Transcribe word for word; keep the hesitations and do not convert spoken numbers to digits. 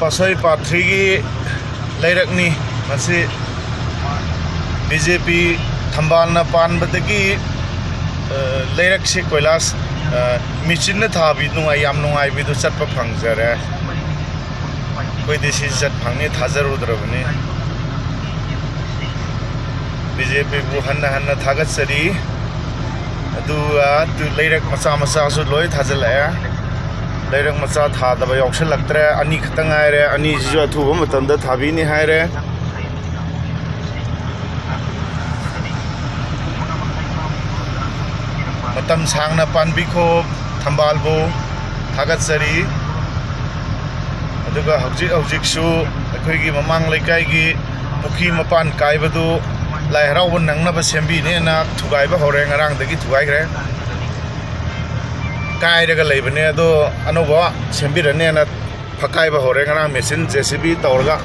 ꯄꯥꯠꯁꯣꯏ ꯄꯥꯠ ꯊ꯭ꯔꯤꯒꯤ ꯂꯩꯔꯛꯅꯤ꯫ ꯃꯁꯤ ꯕꯤ ꯖꯦ ꯄꯤ ꯊꯝꯕꯥꯜꯅ ꯄꯥꯟꯕꯗꯒꯤ, ꯑ, ꯂꯩꯔꯛꯁꯤ ꯀꯣꯏꯂꯥꯁ, ꯑ, ꯃꯦꯆꯤꯟꯅ ꯊꯥꯕꯤ ꯅꯨꯡꯉꯥꯏ, ꯌꯥꯝ ꯅꯨꯡꯉꯥꯏꯕꯤꯗꯨ ꯆꯠꯄ ꯐꯪꯖꯔꯦ꯫ ꯑꯩꯈꯣꯏꯗꯤ ꯁꯤ ꯆꯠ ꯐꯪꯅꯤ ꯊꯥꯖꯔꯨꯗ꯭ꯔꯕꯅꯤ꯫ ꯕꯤ ꯖꯦ ꯄꯤꯕꯨ ꯍꯟꯅ ꯍꯟꯅ ꯊꯥꯒꯠꯆꯔꯤ꯫ ꯑꯗꯨꯒ ꯇꯨ-, ꯂꯩꯔꯛ ꯃꯆꯥ ꯃꯆꯥꯁꯨ ꯂꯣꯏ ꯊꯥꯖꯤꯜꯂꯛꯑꯦ꯫ ꯂꯩꯔꯛ ꯃꯆꯥ ꯊꯥꯗꯕ ꯌꯥꯎꯁꯜꯂꯛꯇ꯭ꯔꯦ, ꯑꯅꯤ ꯈꯛꯇ ꯉꯥꯏꯔꯦ꯫ ꯑꯅꯤꯁꯤꯁꯨ ꯑꯊꯨꯕ ꯃꯇꯝꯗ ꯊꯥꯕꯤꯅꯤ ꯍꯥꯏꯔꯦ꯫ ꯃꯇꯝ ꯁꯥꯡꯅ ꯄꯥꯟꯕꯤꯈꯣ ꯊꯝꯕꯥꯜꯕꯨ꯫ ꯊꯥꯒꯠꯆꯔꯤ꯫ ꯑꯗꯨꯒ ꯍꯧꯖꯤꯛ ꯍꯧꯖꯤꯛꯁꯨ ꯑꯩꯈꯣꯏꯒꯤ ꯃꯃꯥꯡ ꯂꯩꯀꯥꯏꯒꯤ ꯄꯨꯈ꯭ꯔꯤ ꯃꯄꯥꯟ ꯀꯥꯏꯕꯗꯨ ꯂꯥꯏ ꯍꯔꯥꯎꯕ ꯅꯪꯅꯕ ꯁꯦꯝꯕꯤꯅꯦꯅ ꯊꯨꯒꯥꯏꯕ ꯍꯧꯔꯦ꯫ ꯉꯔꯥꯡꯗꯒꯤ ꯊꯨꯒꯥꯏꯈ꯭ꯔꯦ꯫ ꯀꯥꯏꯔꯒ ꯂꯩꯕꯅꯦ, ꯑꯗꯣ ꯑꯅꯧꯕ ꯁꯦꯝꯕꯤꯔꯅꯦꯅ ꯐꯛꯀꯥꯏꯕ ꯍꯧꯔꯦ ꯉꯔꯥꯡ ꯃꯦꯆꯤꯟ ꯖꯦ ꯁꯤ ꯕꯤ ꯇꯧꯔꯒ꯫